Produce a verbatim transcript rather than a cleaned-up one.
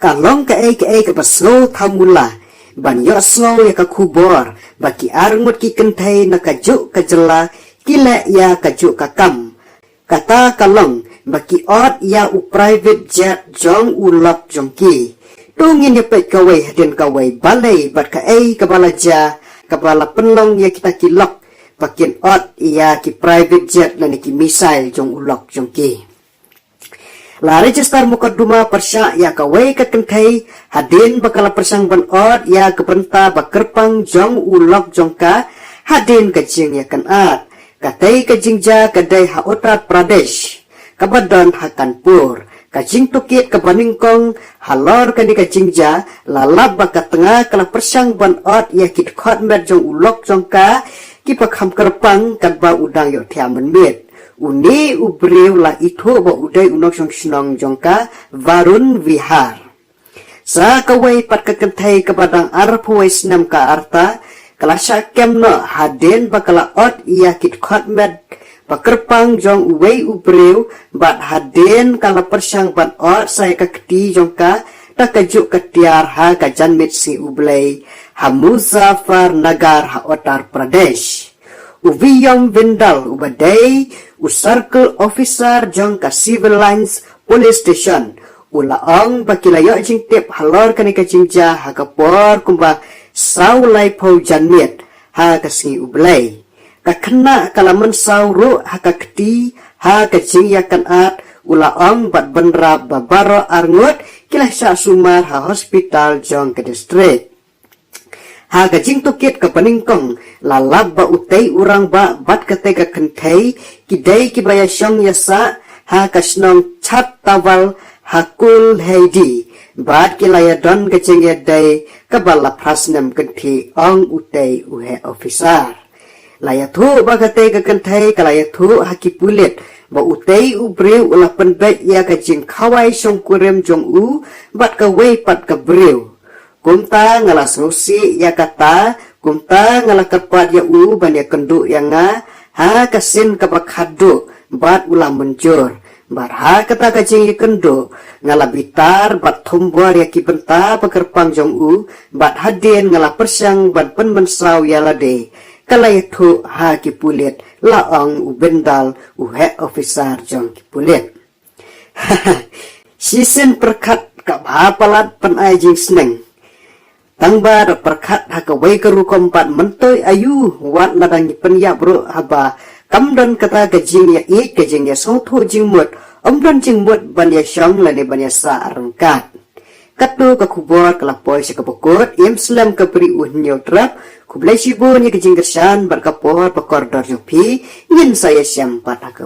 Ka long kaei kaei kaba sngew thamula ban ïohsngew ïa ka khubor ba ki arngut ki kynthei na kajuh ka jylla ki leh ïa kajuh ka kam. Kata ka long ba ki ot ïa u private jet jong u lok jong ki. To ngin ïa peit kawei hadien kawei balei bad kaei kaba la jia kaba la pynlong ïa kita ki lok ba kin ot ïa ki private jet lane ki missile jong u lok jong ki. La register mukotduma pyrshah ïa kawei ka kynthei hadien ba ka la pyrshang ban ot ïa ka bynta ba kyrpang jong u lok jong ka hadien ka jingïakynad. Katei ka jingjia ka dei ha Uttar Pradesh kaba don ha Kanpur. Ka jingtohkit kaba nyngkong halor kane ka jingjia la lap ba ka tnga ka la pyrshang ban ot ïa ki dkhot met jong u lok jong ka kiba kham kyrpang katba u dang ïohthiah mynmiet. Une u briew la ithuh ba u dei u nongshong shnong jong ka Varun Vihar. Sa kawei pat ka kynthei kaba dang arphew wei snem ka rta ka la shah kem noh hadien ba ka la ot ïa ki dkhot met ba kyrpang jong uwei u briew bad hadien ka la pyrshang ban ot sa ïa ka kti jong ka da kajuh ka tiar ha ka janmiet sngi U Blei ha Muzaffarnagar ha Uttar Pradesh. U Viyom Vindal uba dei u circle officer jong ka Civil Lines Police Station u la ong ba ki la ïoh jingtip halor kane ka jingjia ha ka por kumba saw laiphew janmiet ha ka sngi U Blei. Ka khynnah ka la mynsaw ruh ha ka kti ha ka jingïakynad, u la ong bad bynrap ba baroh arngut ki la shah sumar ha hospital jong ka district. Ha ka jingtohkit kaba nyngkong la lap ba utei u rangbah bad katei ka kynthei ki dei kiba ïashong ïasah ha ka shnong Chat Tawal ha Kulheidi bad ki la ïadon ka jingïadei kaba la phra snem kynthih, ong utei u heh officer. La ïathuh ba katei ka kynthei ka la ïathuh ha ki pulit ba utei u briew u la pynbeit ïa ka jingkhawai shongkurim jong u bad kawei pat ka briew. Kumta nga la sngewsih ïa kata, kumta nga la kyrpad ïa u ban ïakynduh ïa nga ha ka sien kaba khatduh bad u la mynjur. Bad ha kata ka jingïakynduh nga la bitar bad thombor ïa ki bynta ba kyrpang jong u bad hadien nga la pyrshang ban pynmynsaw ïa lade, ka la ïathuh ha ki pulit, la ong u Vindal u heh officer jong ki pulit. Shisien pyrkhat ka bha palat pynai jingsneng. Tang ba da pyrkhat ha kawei ka rukom pat mynta aiu wat la dang ïa pynïap ruh haba kam don kata ka jingïaieit ka jingïasngewthuh jingmut, ym don jingmut ban ïashong lane ban ïasah ryngkat. Katto ka khubor ka la poi sha kaba kut, im slem ka bri u Hynñiewtrep. Khublei shibun ïa ka jingkyrshan bad ka por ba kordor jong phi. Ngin sa ïashem pat ha ka